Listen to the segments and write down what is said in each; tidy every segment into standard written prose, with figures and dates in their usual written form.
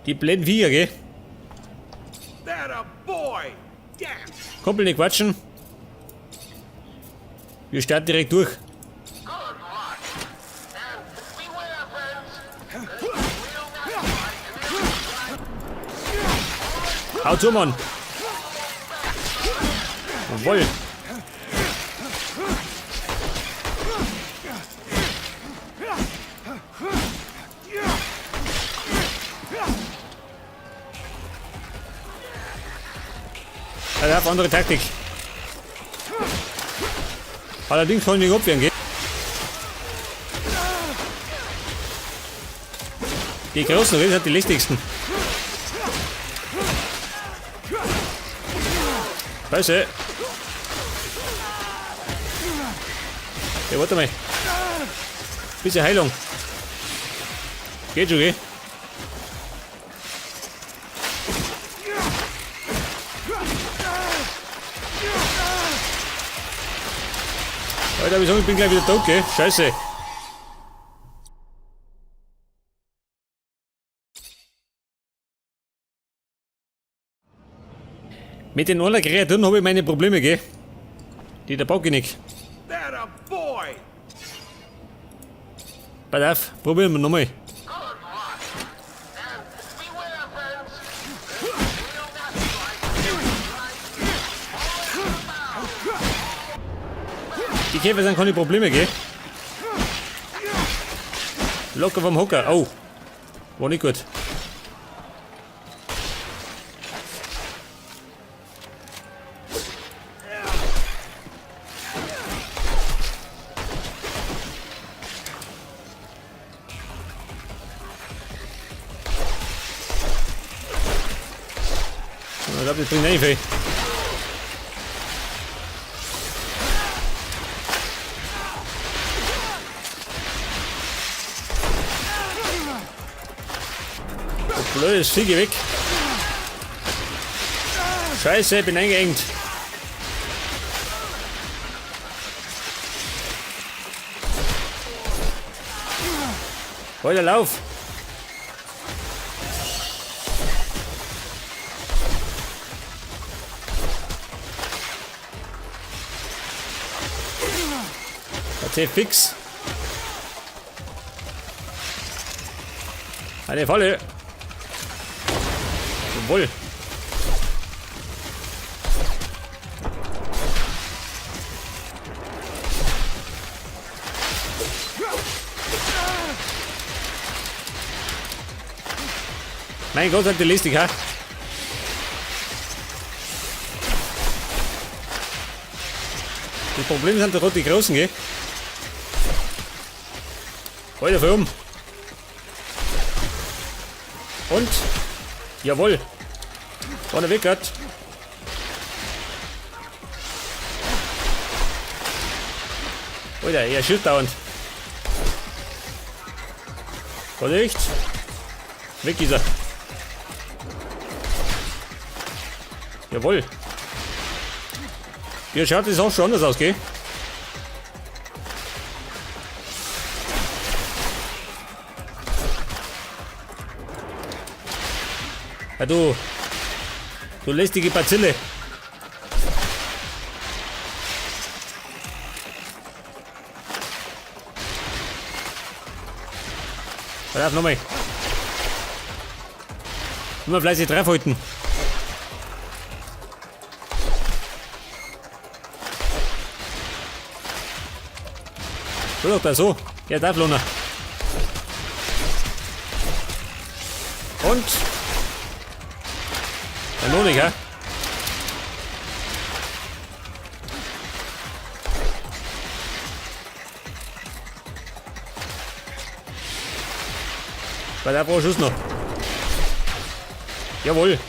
Die blöden Viecher, gell? Kumpel, nicht quatschen. Wir starten direkt durch. Hau zu, Mann. Jawohl. Er hat andere Taktik. Allerdings kann ich nicht abwehren, gell? Die großen Riesen sind die lästigsten. Scheiße. Ja, warte mal. Bisschen Heilung. Geht schon, gell? Alter, wieso? Ich bin gleich wieder tot, gell? Scheiße. Mit den anderen Kreaturen habe ich meine Probleme, gell? Die da pack ich nicht. Pass auf, probieren wir nochmal. Die Käfer sind keine Probleme, gell? Locker vom Hocker. Oh. War nicht gut. Ich glaube, das bringt nicht viel. Oh, blödes Vieh, geh weg. Scheiße, bin eingeengt. Alter, lauf! AT fix. Eine Falle. Jawohl. Mein Gott, sind die listig, ha? Das Problem sind doch die Großen, gell? Alter, voll um. Und? Jawohl. Vorne weg hat. Alter, er schießt dauernd. Vorsicht. Weg ist er. Jawohl. Hier schaut es auch schon anders aus, gell? Ja, du. Du lästige Bazille. Pass auf, nochmal. Immer fleißig draufhalten. So doch da so. Ja, darf Lona. Und? Ja, noch nicht, hä? Bei der brauche ich Schuss noch. Jawohl.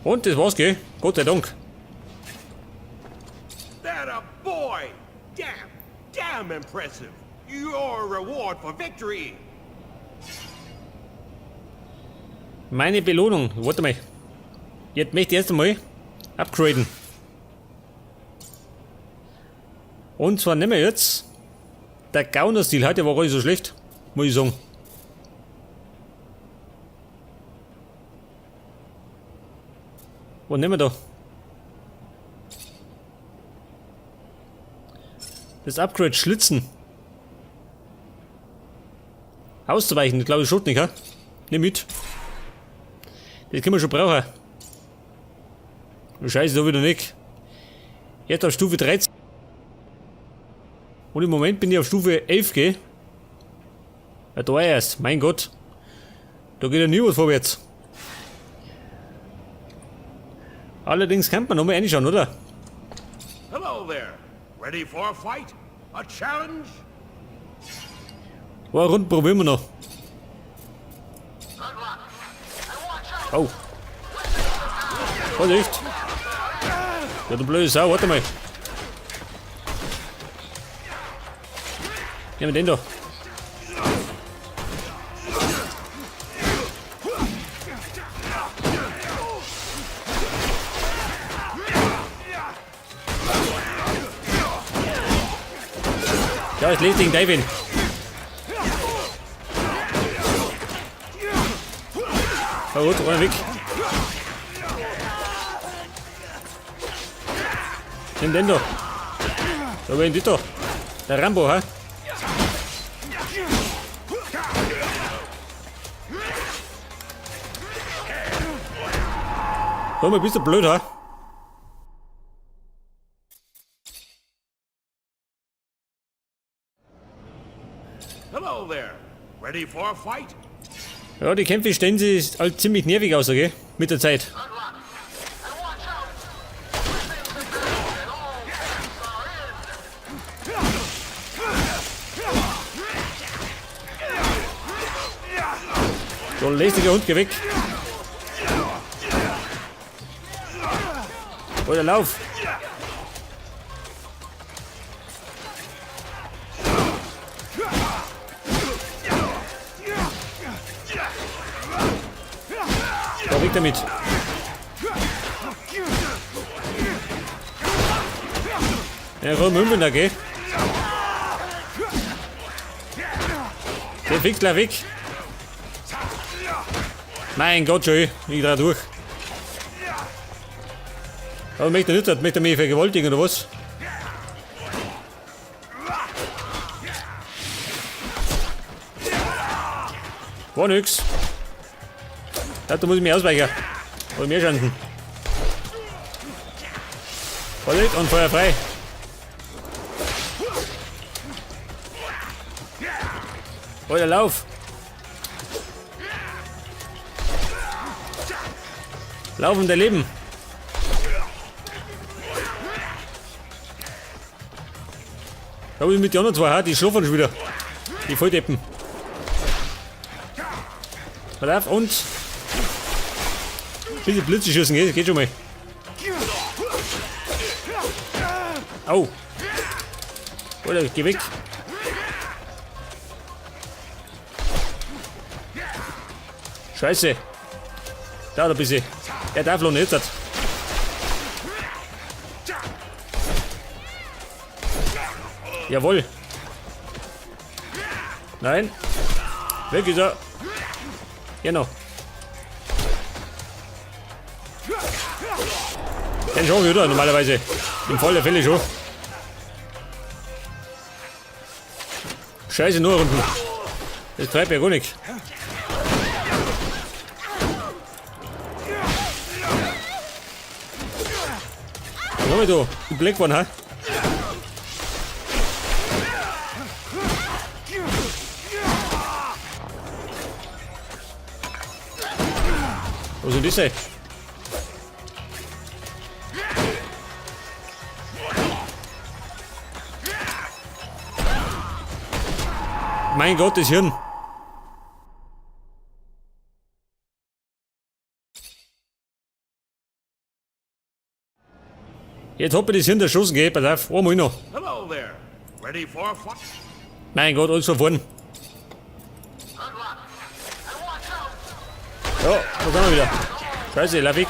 Und das war's, gell? Gott sei Dank. That a boy! Damn, damn impressive! Your reward for victory! Meine Belohnung. Warte mal. Jetzt möchte ich erst einmal upgraden. Und zwar nehmen wir jetzt der Gauner-Stil. Heute war gar nicht so schlecht. Muss ich sagen. Was nehmen wir da? Das Upgrade Schlitzen. Auszuweichen, glaube ich schon nicht, ha? Nimm mit. Das können wir schon brauchen. Scheiße, da wieder nicht. Jetzt auf Stufe 13. Und im Moment bin ich auf Stufe 11, gell? Ja, da erst. Mein Gott. Da geht ja nie was vorwärts. Allerdings kann man nochmal reinschauen, oder? Hello there. Ready for a fight? A challenge? Eine Runde probieren wir noch. Oh. Vorsicht. Ja, du blöde Sau, warte mal. Nehmen wir den da. Ja, ich lese den David. Na gut, runter weg. Nimm den da. Da bin ich da. Der Rambo, hä? Sag mal, bist du blöd, hä? Hello there. Ready for a fight? Ja, die Kämpfe stellen sich halt ziemlich nervig aus, okay? Mit der Zeit. So, lästiger Hund, geh weg. Oder lauf. Da weg damit. Ja, komm, Mümmeln da, gell? Der fix gleich weg. Mein Gott, schön. Ich dreh durch. Aber möchte er nicht, möchte er mich vergewaltigen oder was? War nix. Ja, da muss ich mich ausweichen. Oder mehr Chancen. Vorsicht und Feuer frei. Alter, lauf! Lauf um dein Leben! Da hab ich mit den anderen zwei, die schlafen schon wieder. Die Volldeppen. Pass auf und. Bisschen Blitze schießen, geht, geht schon mal. Au! Alter, geh weg! Scheiße! Da ein bisschen. Er darf noch nicht. Jawohl! Nein! Weg ist er! Genau. Den schon wieder normalerweise. Im Fall der Fälle schon. Scheiße, nur Runden. Das treibt ja gar nichts. Was haben wir da? Die Black One, ha? Was soll das sein? Mein Gott, das Hirn. Jetzt hab ich das Hirn erschossen, gell? Pass auf, einmal noch. Hello there. Ready for a fight? Mein Gott, alles von vorn. Ja, da sind wir wieder. Scheiße, lauf weg.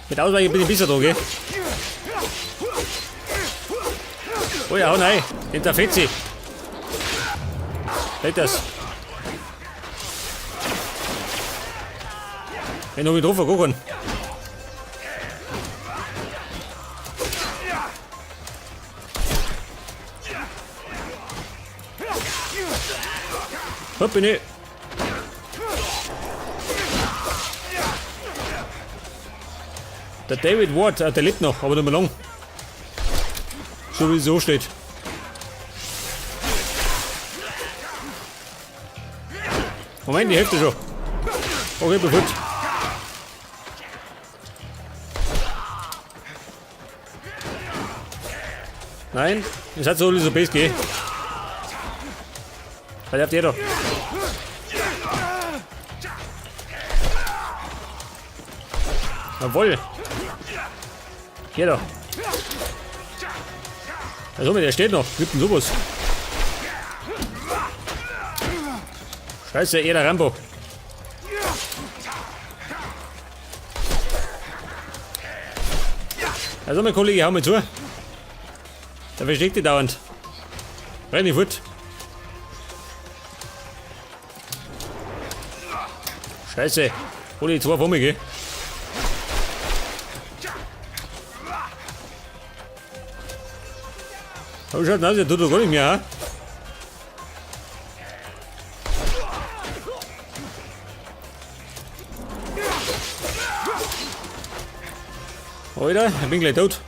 Mit Ausweichen bin ich besser dran, gell? Oh ja, oh nein, den der Fetzi. Geht das? Wenn ich drauf gucken. Hopp, bin ich. Der David Ward, der lebt noch, aber nicht mehr lang. So wie es so steht. Moment, die Hälfte schon. Okay, bin gut. Nein, es hat so so BSG. Was habt ihr doch? Jawohl. Hier doch. Also, der steht noch. Gibt denn sowas? Scheiße, eh der Rambo. Also, mein Kollege, hau mal zu. Der versteckt die dauernd. Renn ich fort. Scheiße. Hol ich zwei vor mir, gell? Aber schaut aus, der tut doch gar nicht mehr, ha? Alter, ich bin gleich tot.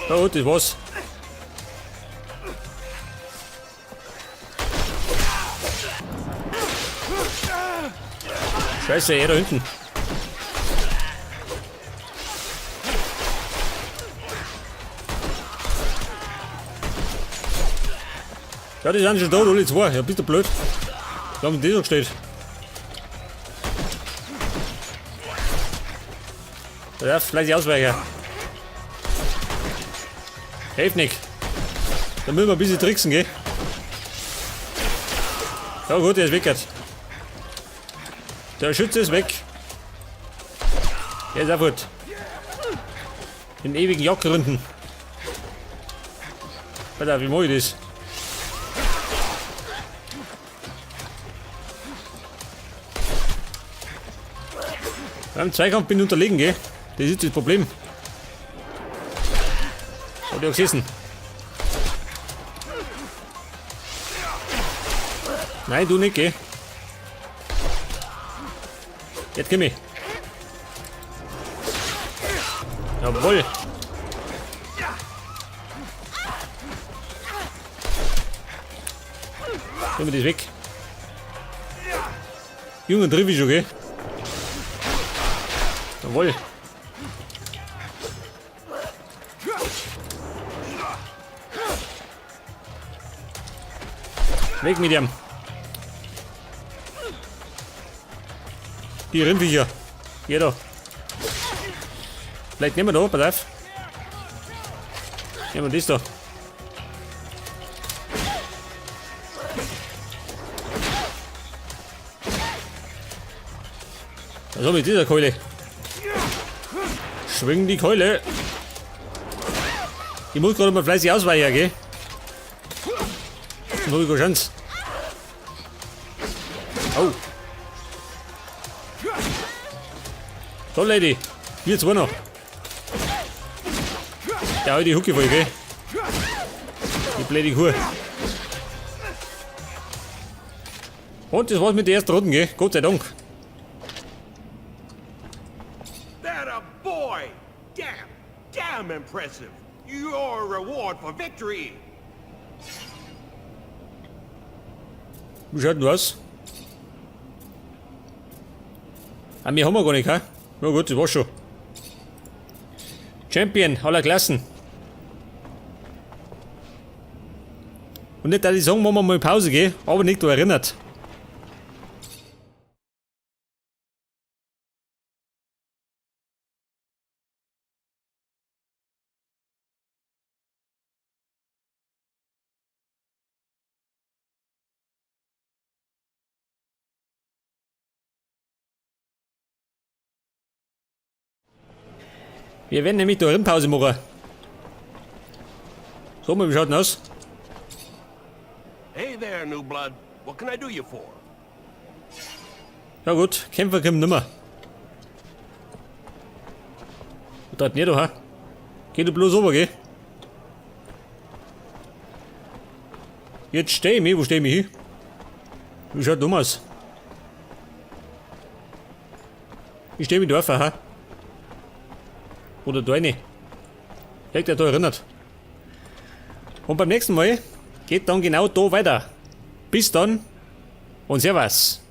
Oh, das war's. Scheiße, er da hinten. Ja, die sind schon tot, alle zwei. Ja, bist du blöd. Da haben die so gestellt. Ja, vielleicht ausweichen. Hilft nicht. Da müssen wir ein bisschen tricksen, gell? Ja gut, der ist weg jetzt. Der Schütze ist weg. Der ist auch gut. In ewigen Jagdgründen. Alter, wie mach ich das? Beim Zweikampf bin ich unterlegen, gell? Das ist das Problem. Hab ich auch gesessen. Nein, du nicht, gell? Jetzt komm ich. Jawohl. Nehmen wir das weg. Jungen triff ich schon, gell? Jawohl. Weg mit ihm. Die Rindviecher. Geh doch. Vielleicht nehmen wir da, pass auf. Nehmen wir das da. Was mit dieser Keule? Schwing die Keule. Ich muss gerade mal fleißig ausweichen, gell? Dann hab ich keine Chance. Au. So, Lady. Wir zwei noch. Ja, die Hucke voll, gell? Die blöde Kuh. Und das war's mit der ersten Runde, gell? Gott sei Dank. That a boy! Damn, damn impressive! Your reward for victory! Wie schaut denn das aus? Ah, mehr haben wir gar nicht, hä? Na gut, das war's schon. Champion aller Klassen. Und nicht, dass ich sagen, machen wir mal Pause, gell? Aber nicht da erinnert. Wir werden nämlich da Pause machen. So, wie schaut denn aus? Hey there, new blood. What can I do you for? Ja gut, Kämpfer kommen nimmer. Da nicht, ha? Geh du bloß rüber, geh. Jetzt steh ich mich, wo steh ich mich hin? Wie schaut dumm aus? Ich steh mich da ha? Oder da rein. Vielleicht der da erinnert. Und beim nächsten Mal geht dann genau da weiter. Bis dann und Servus.